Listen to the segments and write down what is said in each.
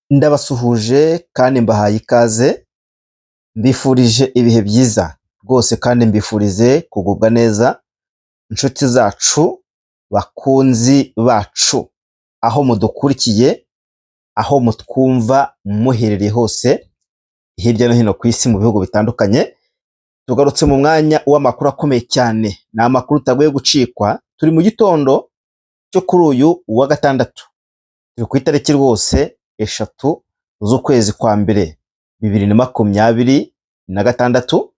Ndabasuhuje kandi mbahaye ikaze, mbifurije ibihe byiza rwose kandi mbifurize kugubwa neza, inshuti zacu, bakunzi bacu, aho mudukurikiye, aho mutwumva muherereye hose hirya no hino ku isi mu bihugu bitandukanye. Tugarutse mu mwanya w'amakuru akomeye cyane, ni amakuru utagoye gucikwa. Turi mu gitondo cyo kuri uyu wa gatandatu, turi ku itariki rwose 3 z'ukwezi kwa mbere 2026.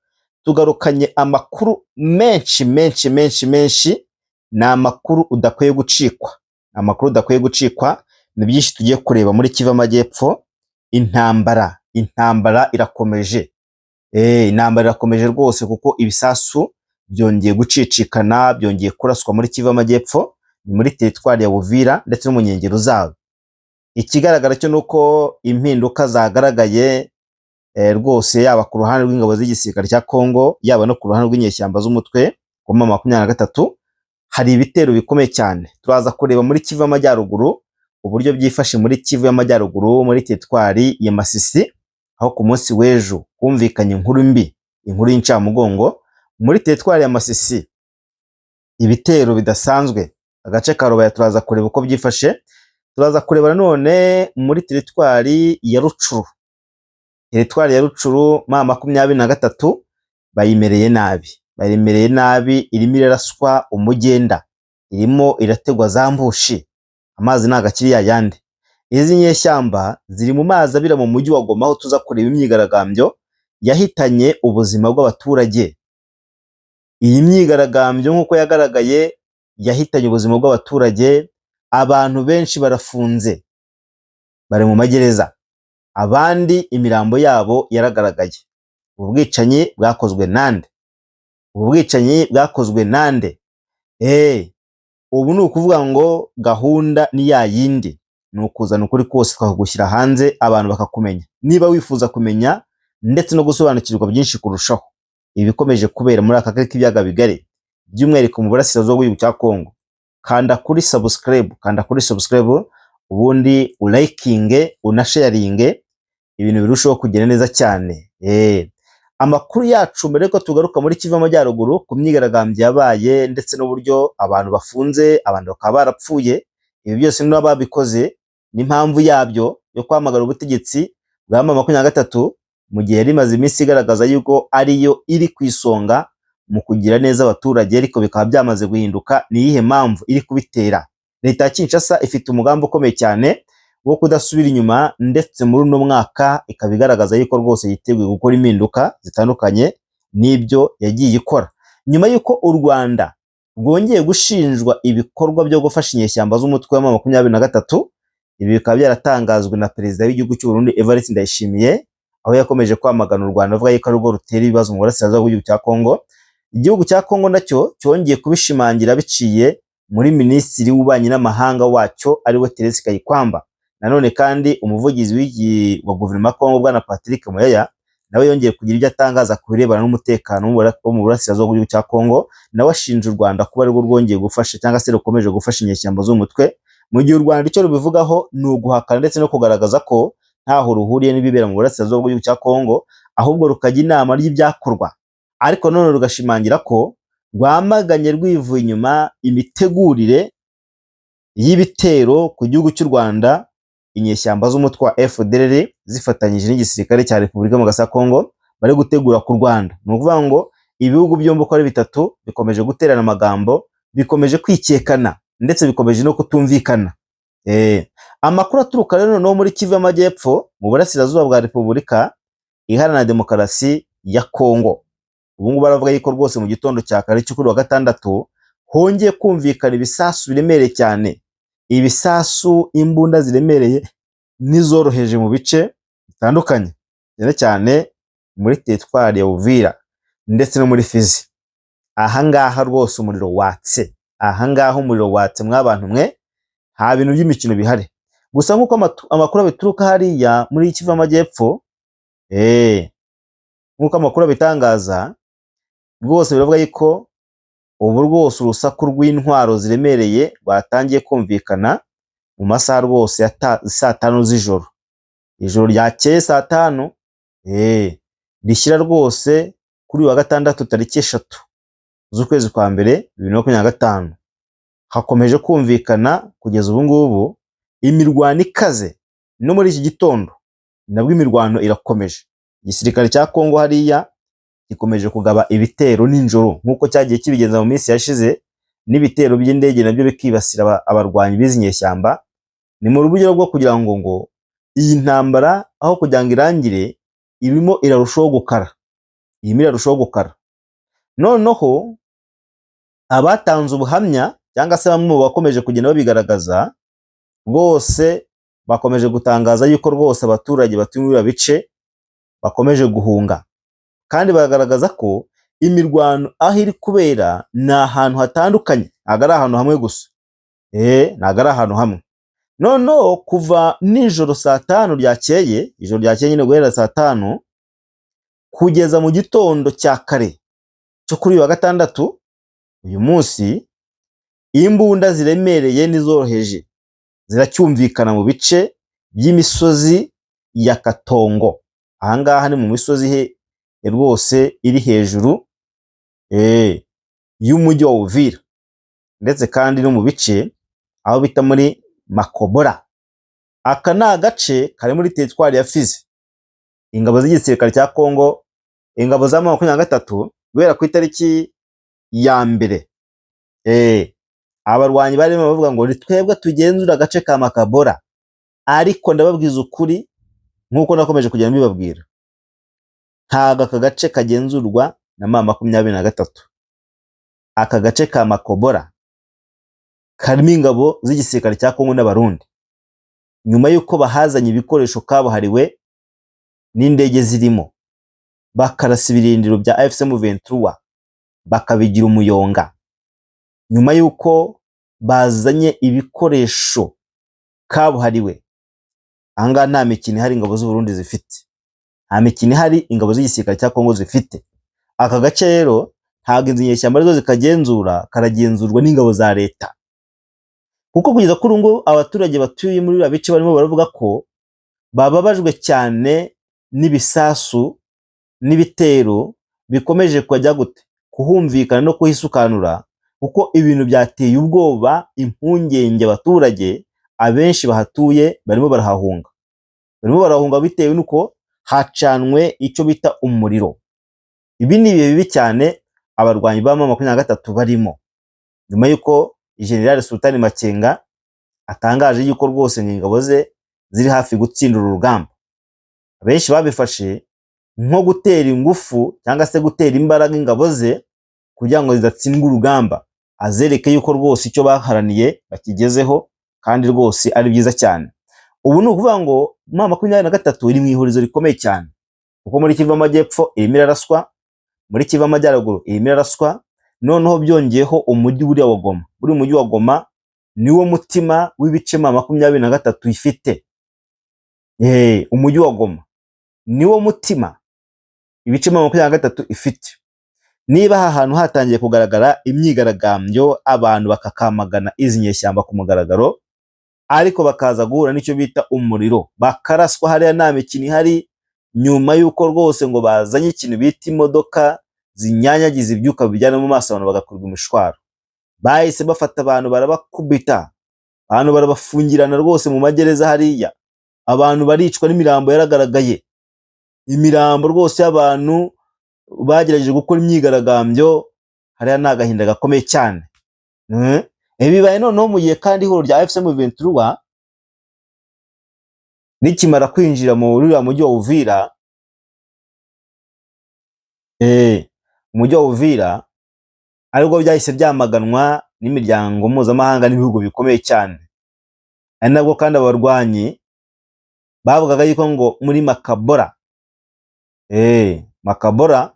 Tugarukanye amakuru menshi menshi menshi menshi, ni amakuru udakwiye gucikwa, amakuru udakwiye gucikwa. Ni byinshi tugiye kureba muri Kivu Amajyepfo. Intambara irakomeje, intambara irakomeje rwose, kuko ibisasu byongeye gucicikana, byongeye kuraswa muri Kivu Amajyepfo, ni muri teritwari ya Uvira ndetse no mu nkengero zayo. Ikigaragara cyo ni uko impinduka zagaragaye rwose, yaba ku ruhande rw'ingabo z'igisirikare cya Congo, yaba no ku ruhande rw'inyeshyamba z'umutwe wa M23, hari ibitero bikomeye cyane. Turaza kureba muri Kivu y'Amajyaruguru uburyo byifashe muri Kivu y'Amajyaruguru, muri teritwari ya Masisi, aho ku munsi w'ejo humvikanye inkuru mbi, inkuru y'incamugongo muri teritwari ya Masisi, ibitero bidasanzwe agace ka Rubaya. Turaza kureba uko byifashe. Turaza kureba nanone muri teritwari ya Rucuru. Teritwari ya Rucuru, M23 bayimereye nabi, bayimereye nabi, irimo iraraswa umugenda, irimo irategwa za ambushi, amazi ntabwo akiri yayandi. Izi nyeshyamba ziri mu mazi abira mu mujyi wa Goma, aho tuza kureba imyigaragambyo yahitanye ubuzima bw'abaturage. Iyi myigaragambyo nk'uko yagaragaye yahitanye ubuzima bw'abaturage, abantu benshi barafunze, bari mu magereza, abandi imirambo yabo yaragaragaye. Ubu bwicanyi bwakozwe nande? Ubu bwicanyi bwakozwe nande? Ubu ni ukuvuga ngo gahunda ni ya yindi, ni ukuzana ukuri kose tukakugushyira hanze, abantu bakakumenya. Niba wifuza kumenya ndetse no gusobanukirwa byinshi kurushaho ibikomeje kubera muri aka karere k'ibiyaga bigari, by'umwihariko mu burasirazuba bw'igihugu cya Kongo, kanda kuri subscribe, kanda kuri subscribe, ubundi urayikinge, unasharinge, ibintu birushaho kugenda neza cyane. Amakuru yacu, mbere yuko tugaruka muri Kivu Amajyaruguru ku myigaragambyo yabaye ndetse n'uburyo abantu bafunze, abantu bakaba barapfuye, ibi byose n'ababikoze n'impamvu yabyo yo kwamagana ubutegetsi bwa M23, mu gihe yari imaze iminsi igaragaza yuko ariyo iri ku isonga mu kugira neza abaturage, ariko bikaba byamaze guhinduka. Ni iyihe mpamvu iri kubitera? Leta ya Kinshasa ifite umugambi ukomeye cyane wo kudasubira inyuma, ndetse muri uno mwaka ikaba igaragaza yuko rwose yiteguye gukora impinduka zitandukanye n'ibyo yagiye ikora. Nyuma y'uko u Rwanda rwongeye gushinjwa ibikorwa byo gufasha inyeshyamba z'umutwe wa M23, ibi bikaba byaratangazwe na perezida w'igihugu cy'u Burundi, Evariste Ndayishimiye, aho yakomeje kwamagana u Rwanda avuga yuko arirwo rutera ibibazo mu burasirazuba bw'igihugu cya Kongo. Igihugu cya Kongo nacyo cyongeye kubishimangira biciye muri minisitiri w'ububanyi n'amahanga wacyo, ariwe Thérèse Kayikwamba. Nanone kandi umuvugizi wa guverinoma ya Kongo, bwana Patrick Muyaya, nawe yongeye kugira ibyo atangaza ku birebana n'umutekano wo mu burasirazuba bw'igihugu cya Kongo. Nawe ashinja u Rwanda kuba arirwo rwongeye gufasha cyangwa se rukomeje gufasha inyeshyamba z'umutwe, mu gihe u Rwanda icyo rubivugaho ni uguhakana ndetse no kugaragaza ko ntaho ruhuriye n'ibibera mu burasirazuba bw'igihugu cya Kongo, ahubwo rukajya inama ry'ibyakorwa, ariko none rugashimangira ko rwamaganye rwivuye inyuma imitegurire y'ibitero ku gihugu cy'u Rwanda, inyeshyamba z'umutwe wa FDLR zifatanyije n'igisirikare cya Repubulika Demokarasi ya Kongo bari gutegura ku Rwanda. Ni ukuvuga ngo ibihugu byombi uko ari bitatu bikomeje guterana amagambo, bikomeje kwikekana, ndetse bikomeje no kutumvikana. Amakuru aturuka rero noneho muri Kivu y'Amajyepfo, mu burasirazuba bwa Repubulika Iharanira Demokarasi ya Kongo, ubu ngubu baravuga yuko rwose mu gitondo cya kare cyo kuri wa gatandatu hongeye kumvikana ibisasu biremereye cyane, ibisasu, imbunda ziremereye n'izoroheje mu bice bitandukanye, cyane cyane muri teritwari ya Uvira ndetse no muri Fizi. Aha ngaha rwose umuriro watse, aha ngaha umuriro watse mwabantu mwe, nta bintu by'imikino bihari. Gusa nk'uko amakuru abituruka hariya muri Kivu y'Amajyepfo, nk'uko amakuru abitangaza rwose, biravuga yuko ubu rwose urusaku rw'intwaro ziremereye rwatangiye kumvikana mu masaha rwose ya saa 5 z'ijoro. Ijoro ryakeye saa 5 rishyira rwose kuri uyu wa gatandatu tariki 3 z'ukwezi kwa mbere 2025, hakomeje kumvikana kugeza ubu ngubu imirwano ikaze. No muri iki gitondo nabwo imirwano irakomeje. Igisirikare cya Kongo hariya gikomeje kugaba ibitero nijoro nk'uko cyagiye kibigenza mu minsi yashize, n'ibitero by'indege nabyo bikibasira abarwanyi b'izi nyeshyamba. Ni mu buryo bwo kugira ngo iyi ntambara, aho kugira ngo irangire, irimo irarushaho gukara, irimo irarushaho gukara. Noneho abatanze ubuhamya cyangwa se bamwe mu bakomeje kugenda babigaragaza bose bakomeje gutangaza yuko rwose abaturage batuye muri biriya bice bakomeje guhunga, kandi bagaragaza ko imirwano aho iri kubera ni ahantu hatandukanye, ntabwo ari ahantu hamwe gusa, ntabwo ari ahantu hamwe. Noneho kuva nijoro saa 5 ryakeye, ijoro ryakeye nyine, guhera saa 5 kugeza mu gitondo cya kare cyo kuri uyu wa gatandatu, uyu munsi, imbunda ziremereye n'izoroheje ziracyumvikana mu bice by'imisozi ya Katongo. Ahangaha ni mu misozi he rwose iri hejuru y'umujyi wa Uvira, ndetse kandi no mu bice aho bita muri Makobora. Aka ni agace kari muri teritwari ya Fizi. Ingabo z'igisirikare cya Kongo, ingabo za M23, guhera ku itariki ya 1, abarwanyi barimo bavuga ngo ni twebwe tugenzura agace ka Makabora, ariko ndababwiza ukuri, nk'uko nakomeje kugenda mbibabwira, ntabwo aka gace kagenzurwa na M23. Aka gace ka Makobora karimo ingabo z'igisirikare cya Kongo n'Abarundi, nyuma y'uko bahazanye ibikoresho kabuhariwe n'indege zirimo, bakarasa ibirindiro bya AFC M23 bakabigira umuyonga, nyuma y'uko bazanye ibikoresho kabuhariwe. Ahangaha nta mikino ihari ingabo z'u Burundi zifite, nta mikino ihari ingabo z'igisirikare cya Kongo zifite. Aka gace rero ntabwo izi nyeshyamba arizo zikagenzura, karagenzurwa n'ingabo za leta, kuko kugeza kuri ubu ngubu abaturage batuye muri biriya bice barimo baravuga ko bababajwe cyane n'ibisasu n'ibitero bikomeje kujya gute kuhumvikana no kuhisukanura, kuko ibintu byateye ubwoba, impungenge abaturage. Abenshi bahatuye barimo barahahunga, barimo barahunga bitewe n'uko hacanwe icyo bita umuriro. Ibi ni ibihe bibi cyane abarwanyi ba M23 barimo, nyuma y'uko General Sultani Makenga atangaje yuko rwose ngo ingabo ze ziri hafi gutsinda uru rugamba. Abenshi babifashe nko gutera ingufu cyangwa se gutera imbaraga ingabo ze kugira ngo zidatsindwa urugamba, azereke yuko rwose icyo baharaniye bakigezeho kandi rwose ari byiza cyane. Ubu ni ukuvuga ngo M23 iri mu ihurizo rikomeye cyane, kuko muri Kivu Amajyepfo irimo iraraswa, muri Kivu Amajyaruguru irimo iraraswa, noneho byongeyeho umujyi buriya wa Goma. Buri mujyi wa Goma niwo mutima w'ibice M23 ifite. Umujyi wa Goma niwo mutima ibice M23 ifite. Niba aha hantu hatangiye kugaragara imyigaragambyo, abantu bakakamagana izi nyeshyamba ku mugaragaro, ariko bakaza guhura n'icyo bita umuriro, bakaraswa hariya, nta mikino ihari, nyuma y'uko rwose ngo bazanye ikintu bita imodoka zinyanyagiza ibyuka bijyana mu maso, abantu bagakurwa imishwaro, bahise bafata abantu barabakubita, abantu barabafungirana rwose mu magereza hariya, abantu baricwa, n'imirambo yaragaragaye, imirambo rwose y'abantu bagerageje gukora imyigaragambyo hariya. Ni agahinda gakomeye cyane. Ibi bibaye noneho mu gihe kandi ihuriro rya AFC M23 rikimara kwinjira mu uriya mujyi wa Uvira, umujyi wa Uvira, aribwo byahise byamaganwa n'imiryango mpuzamahanga n'ibihugu bikomeye cyane. Ari nabwo kandi abarwanyi bavugaga yuko ngo muri Makabora, Makabora,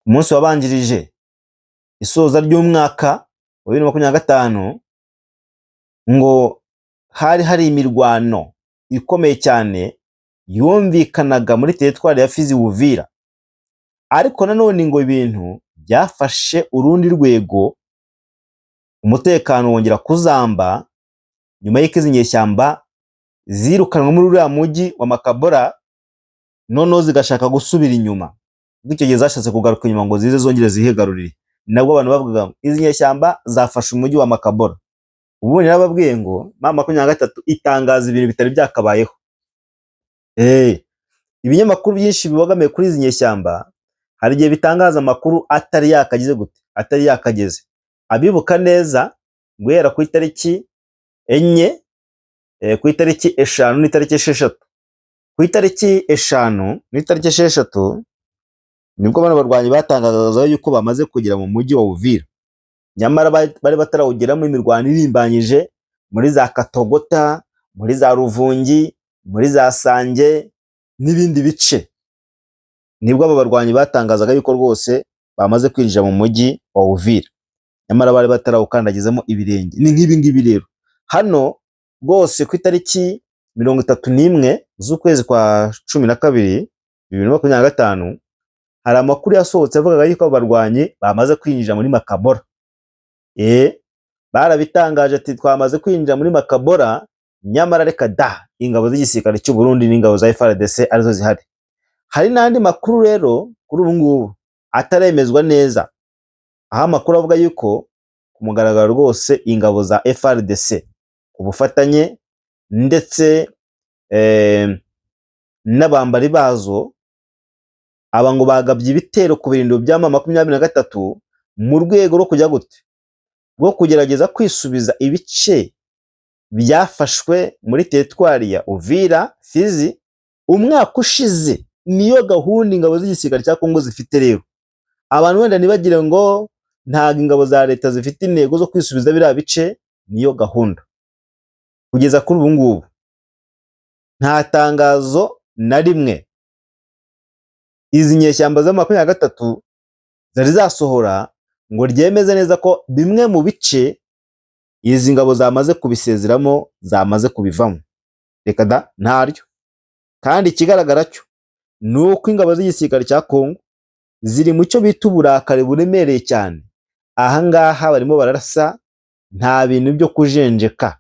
umunsi wabanjirije isoza ry'umwaka wa 2025, ngo hari hari imirwano ikomeye cyane yumvikanaga muri teritwari ya Fizi, Uvira. Ariko nanone ngo ibintu byafashe urundi rwego, umutekano wongera kuzamba nyuma y'uko izi nyeshyamba Zirukanwe muri uriya mujyi wa Makabora, noneho zigashaka gusubira inyuma. Ubwo icyo gihe zashatse kugaruka inyuma ngo zize zongere zihigarurire, nabwo abantu bavugaga ngo izi nyeshyamba zafashe umujyi wa Makabora. Ubundi narababwiye ngo M23 itangaza ibintu bitari byakabayeho. Ibinyamakuru byinshi bibogamiye kuri izi nyeshyamba hari igihe bitangaza amakuru atari yakagize gute, atari yakageze. Abibuka neza, guhera ku itariki 4, ku itariki 5 n'itariki 6, ku itariki 5 n'itariki 6, nibwo bano barwanyi batangazaga yuko bamaze kugera mu mujyi wa Uvira, nyamara bari batarawugeramo. Imirwano irimbanyije muri za Katogota, muri za Ruvungi, muri za Sange n'ibindi bice, nibwo aba barwanyi batangazaga yuko rwose bamaze kwinjira mu mujyi wa Uvira, nyamara bari batarawukandagizamo ibirenge. Ni nk'ibi ngibi rero hano rwose, ku itariki 31 z'ukwezi kwa 12 2025, hari amakuru yasohotse avugaga yuko abo barwanyi bamaze kwinjira muri Makabora. Barabitangaje ati twamaze kwinjira muri Makabora, nyamara reka da, ingabo z'igisirikare cy'u Burundi n'ingabo za FARDC arizo zihari. Hari n'andi makuru rero kuri ubu ngubu ataremezwa neza, aho amakuru avuga yuko ku mugaragaro rwose ingabo za FARDC ku bufatanye ndetse n'abambari bazo, aba ngo bagabye ibitero ku birindiro bya M23 mu rwego rwo kujya gute, rwo kugerageza kwisubiza ibice byafashwe muri teritwari ya Uvira, Fizi umwaka ushize. Niyo gahunda ingabo z'igisirikare cya Kongo zifite. Rero abantu wenda ntibagire ngo ntabwo ingabo za leta zifite intego zo kwisubiza biriya bice, niyo gahunda. Kugeza kuri ubu ngubu nta tangazo na rimwe izi nyeshyamba za 23 zari zasohora ngo ryemeze neza ko bimwe mu bice izi ngabo zamaze kubisezeramo, zamaze kubivamo. Reka da, ntaryo. Kandi ikigaragara cyo ni uko ingabo z'igisirikare cya Kongo ziri mu cyo bita uburakari buremereye cyane. Aha ngaha barimo bararasa, nta bintu byo kujenjeka,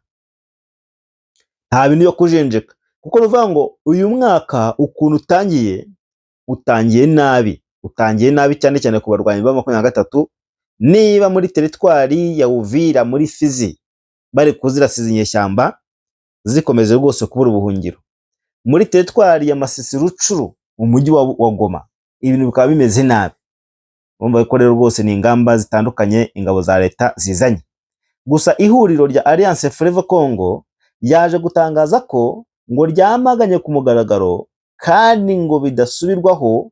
nta bintu byo kujenjeka, kuko ni ukuvuga ngo uyu mwaka ukuntu utangiye, utangiye nabi, utangiye nabi cyane cyane ku barwanyi ba 23. Niba muri teritwari ya Uvira, muri Fizi, bari kuzirasiza inyeshyamba zikomeze rwose kubura ubuhungiro, muri teritwari ya Masisi, Rucuru, umujyi wa Goma, ibintu bikaba bimeze nabi, urumva ko rero rwose ni ingamba zitandukanye ingabo za leta zizanye. Gusa ihuriro rya Alliance Fleuve Congo ryaje gutangaza ko ngo ryamaganye ku mugaragaro kandi ngo bidasubirwaho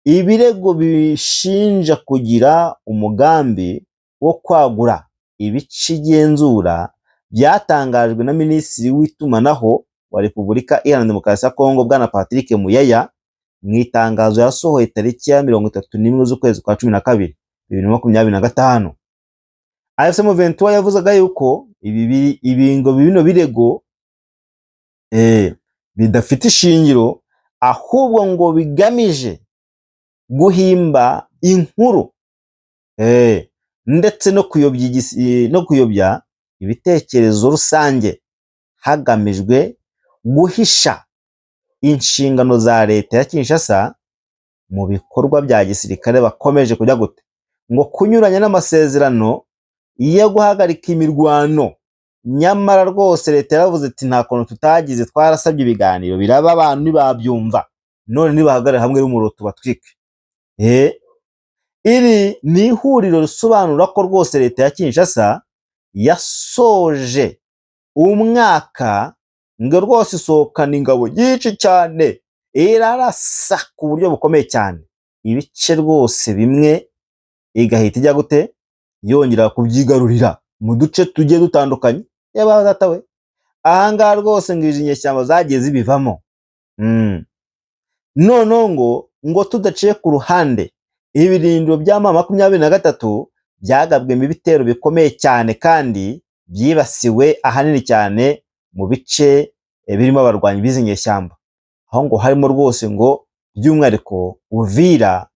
ibirego bishinja kugira umugambi wo kwagura ibice igenzura, byatangajwe na Minisitiri w'itumanaho wa Repubulika Iharanira Demokarasi ya Kongo, Bwana Patrick Muyaya, mu itangazo yasohoye tariki ya 31 z'ukwezi kwa 12 2025. AFC M23 yavuzaga yuko ibi ngo bino birego bidafite ishingiro, ahubwo ngo bigamije guhimba inkuru ndetse no kuyobya ibitekerezo rusange hagamijwe guhisha inshingano za leta ya Kinshasa mu bikorwa bya gisirikare bakomeje kujya gute, ngo kunyuranya n'amasezerano yo guhagarika imirwano. Nyamara rwose leta yaravuze iti nta kuntu tutagize, twarasabye ibiganiro biraba, abantu ntibabyumva, none nibahagarare hamwe n'umuriro tubatwike. Iri ni ihuriro risobanura ko rwose leta ya Kinshasa yasoje umwaka ngo rwose isohokana ingabo nyinshi cyane, irarasa ku buryo bukomeye cyane ibice rwose bimwe, igahita ijya gute, yongera kubyigarurira mu duce tugiye dutandukanye. Yaba data we, ahangaha rwose ngo izi nyeshyamba zagiye zibivamo. Noneho ngo tudaciye ku ruhande, ibirindiro bya M23 byagabwemo ibitero bikomeye cyane kandi byibasiwe ahanini cyane mu bice birimo abarwanyi b'izi nyeshyamba, aho ngo harimo rwose ngo by'umwihariko Uvira,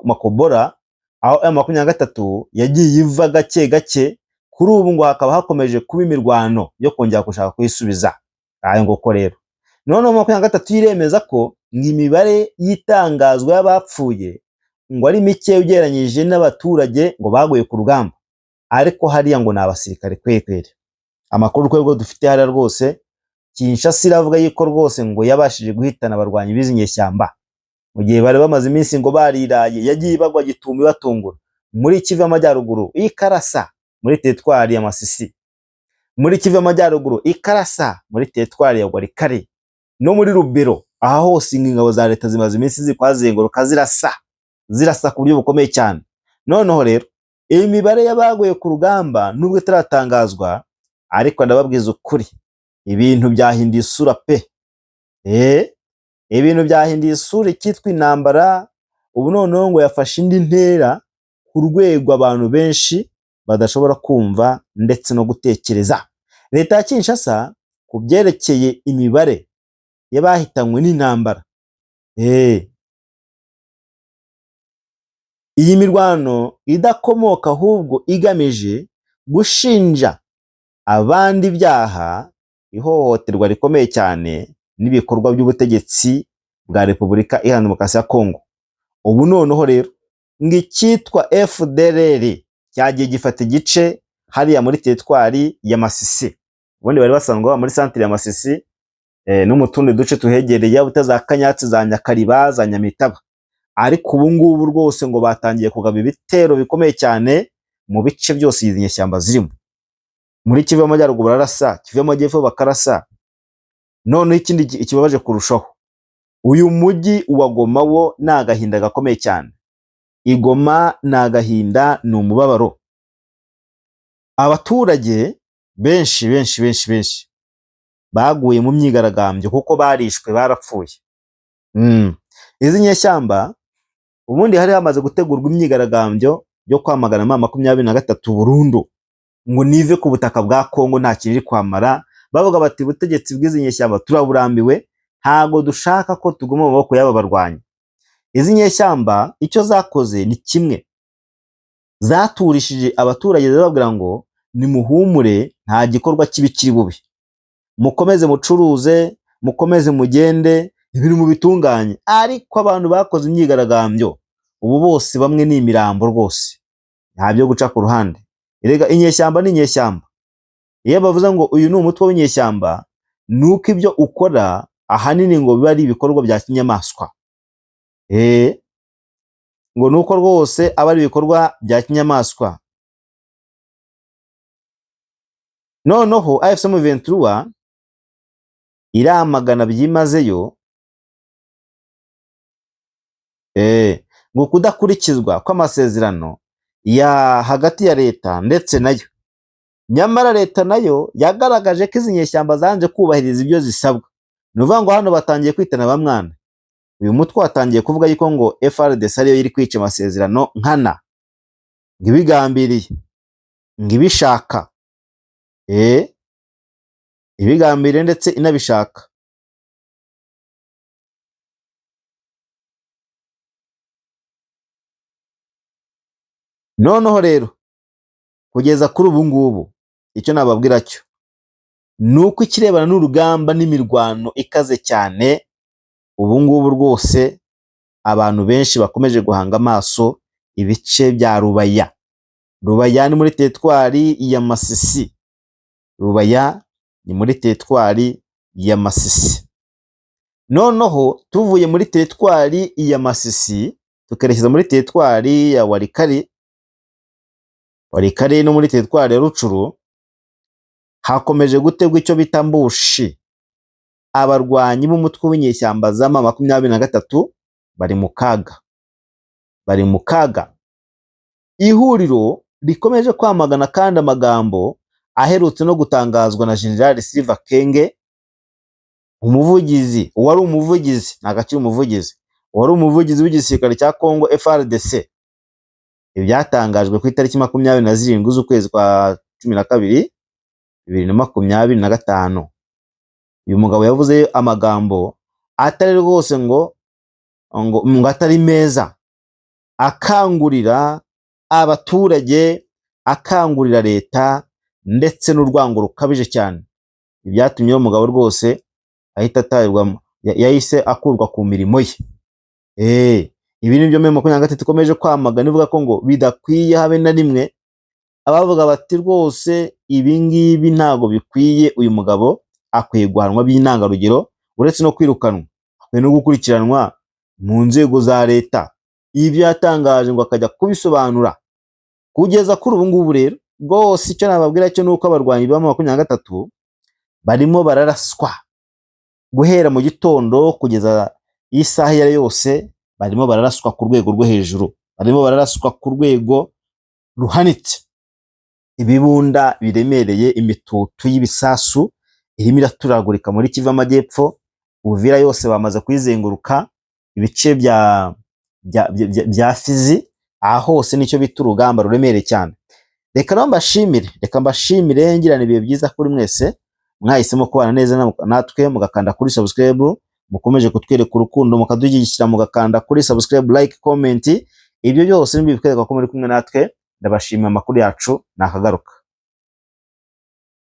Makobora, aho M23 yagiye iva gake gake. Kuri ubu ngo hakaba hakomeje kuba imirwano yo kongera gushaka kuyisubiza. Ayo nguko rero. Noneho 23 yiremeza ko ngo imibare y'itangazwa y'abapfuye ngo ari mike ugereranyije n'abaturage ngo baguye ku rugamba, ariko hariya ngo ni abasirikare kwekwere. Amakuru rwego dufite hariya rwose, Kinshasa iravuga yuko rwose ngo yabashije guhitana abarwanyi b'izi nyeshyamba mu gihe bari bamaze iminsi ngo bariraye, yagiye ibagwa gitumo ibatungura muri Kivu y'Amajyaruguru ikarasa muri teritwari ya Masisi, muri Kivu y'Amajyaruguru ikarasa muri teritwari ya Walikale no muri Rubero. Aha hose ingabo za leta zimaze iminsi zikwazenguruka zirasa zirasa ku buryo bukomeye cyane. Noneho rero iyi mibare y'abaguye ku rugamba nubwo itaratangazwa, ariko ndababwiza ukuri ibintu byahinduye isura pe. Ibintu byahinduye isura, icyitwa intambara ubu noneho ngo yafashe indi ntera ku rwego abantu benshi badashobora kumva ndetse no gutekereza. Leta ya Kinshasa ku byerekeye imibare y'abahitanywe n'intambara, iyi mirwano idakomoka ahubwo igamije gushinja abandi ibyaha, ihohoterwa rikomeye cyane n'ibikorwa by'ubutegetsi bwa Repubulika Iharanira Demokarasi ya Kongo. Ubu noneho rero ngo icyitwa FDLR cyagiye gifata igice hariya muri teritwari ya Masisi. Ubundi bari basanzwe baba muri santire ya Masisi no mu tundi duce tuhegereye, yaba za Kanyatsi, za Nyakariba, za Nyamitaba, ariko ubu ngubu rwose ngo batangiye kugaba ibitero bikomeye cyane mu bice byose izi nyeshyamba zirimo. Muri Kivu y'Amajyaruguru bararasa, Kivu y'Amajyepfo bakarasa. Noneho ikindi kibabaje kurushaho, uyu mujyi wa Goma wo ni agahinda gakomeye cyane. Igoma ni agahinda, ni umubabaro. Abaturage benshi benshi benshi benshi baguye mu myigaragambyo kuko barishwe, barapfuye. Izi nyeshyamba ubundi hari hamaze gutegurwa imyigaragambyo yo kwamagana M23 burundu, ngo nive ku butaka bwa Kongo nta kintu iri kwamara. Bavuga bati ubutegetsi bw'izi nyeshyamba turaburambiwe, ntago dushaka ko tuguma mu maboko y'aba barwanyi. Izi nyeshyamba icyo zakoze ni kimwe, zaturishije abaturage zibabwira ngo nimuhumure, nta gikorwa kibi kiri bube, mukomeze mucuruze, mukomeze mugende, ibintu mubitunganye. Ariko abantu bakoze imyigaragambyo ubu bose bamwe ni imirambo rwose, nta byo guca ku ruhande. Erega inyeshyamba ni inyeshyamba. Iyo bavuze ngo uyu ni umutwe w'inyeshyamba, ni uko ibyo ukora ahanini ngo biba ari ibikorwa bya kinyamaswa. Ngo ni uko rwose aba ari ibikorwa bya kinyamaswa. Noneho AFC M23 iramagana byimazeyo ngo kudakurikizwa kw'amasezerano ya hagati ya leta ndetse nayo. Nyamara leta nayo yagaragaje ko izi nyeshyamba zanje kubahiriza ibyo zisabwa. Ni ukuvuga ngo hano batangiye kwitana ba mwana. Uyu mutwe watangiye kuvuga yuko ngo FARDC ariyo iri kwica amasezerano nkana, ngo ibigambiriye, ngo ibishaka, ibigambiriye ndetse inabishaka. Noneho rero kugeza kuri ubu ngubu icyo nababwira cyo ni uko ikirebana n'urugamba n'imirwano ikaze cyane ubu ngubu rwose abantu benshi bakomeje guhanga amaso ibice bya Rubaya. Rubaya ni muri teritwari ya Masisi. Rubaya ni muri teritwari ya Masisi. Noneho tuvuye muri teritwari ya Masisi tukerekeza muri teritwari ya Walikale, Walikale no muri teritwari ya Rucuru hakomeje gutegwa icyo bita mbushi. Abarwanyi b'umutwe w'inyeshyamba za M23 bari mu kaga, bari mu kaga. Ihuriro rikomeje kwamagana kandi amagambo aherutse no gutangazwa na General Silva Kenge, umuvugizi wari umuvugizi, ntabwo akiri umuvugizi, wari umuvugizi w'igisirikare cya Congo FARDC. Ibyatangajwe ku itariki 27 z'ukwezi kwa 12 2025. Uyu mugabo yavuze amagambo atari rwose ngo ngo atari meza, akangurira abaturage, akangurira leta ndetse n'urwango rukabije cyane. Ibyatumye uwo mugabo rwose ahita atahirwa, yahise akurwa ku mirimo ye. Ibi ni byo M23 ikomeje kwamagana, ivuga ko ngo bidakwiye habe na rimwe. Abavuga bati rwose ibi ngibi ntabwo bikwiye, uyu mugabo akwiye guhanwa by'intangarugero, uretse no kwirukanwa akwiye no gukurikiranwa mu nzego za leta, ibyo yatangaje ngo akajya kubisobanura. Kugeza kuri ubu ngubu rero rwose icyo nababwira cyo ni uko abarwanyi ba 23 barimo bararaswa guhera mu gitondo kugeza isaha iyo ari yose, barimo bararaswa ku rwego rwo hejuru, barimo bararaswa ku rwego ruhanitse. Ibibunda biremereye, imitutu y'ibisasu irimo iraturagurika muri Kivu Amajyepfo. Uvira yose bamaze kuyizenguruka, ibice bya Fizi, aha hose nicyo bita urugamba ruremereye cyane. Reka rero mbashimire, reka mbashimire, ngirana ibihe byiza kuri mwese mwahisemo kubana neza natwe, mugakanda kuri subscribe, mukomeje kutwereka urukundo, mukadushyigikira, mugakanda kuri subscribe, like, comment. Ibyo byose nibyo bikwereka ko muri kumwe natwe. Ndabashimiye, amakuru yacu nakagaruka.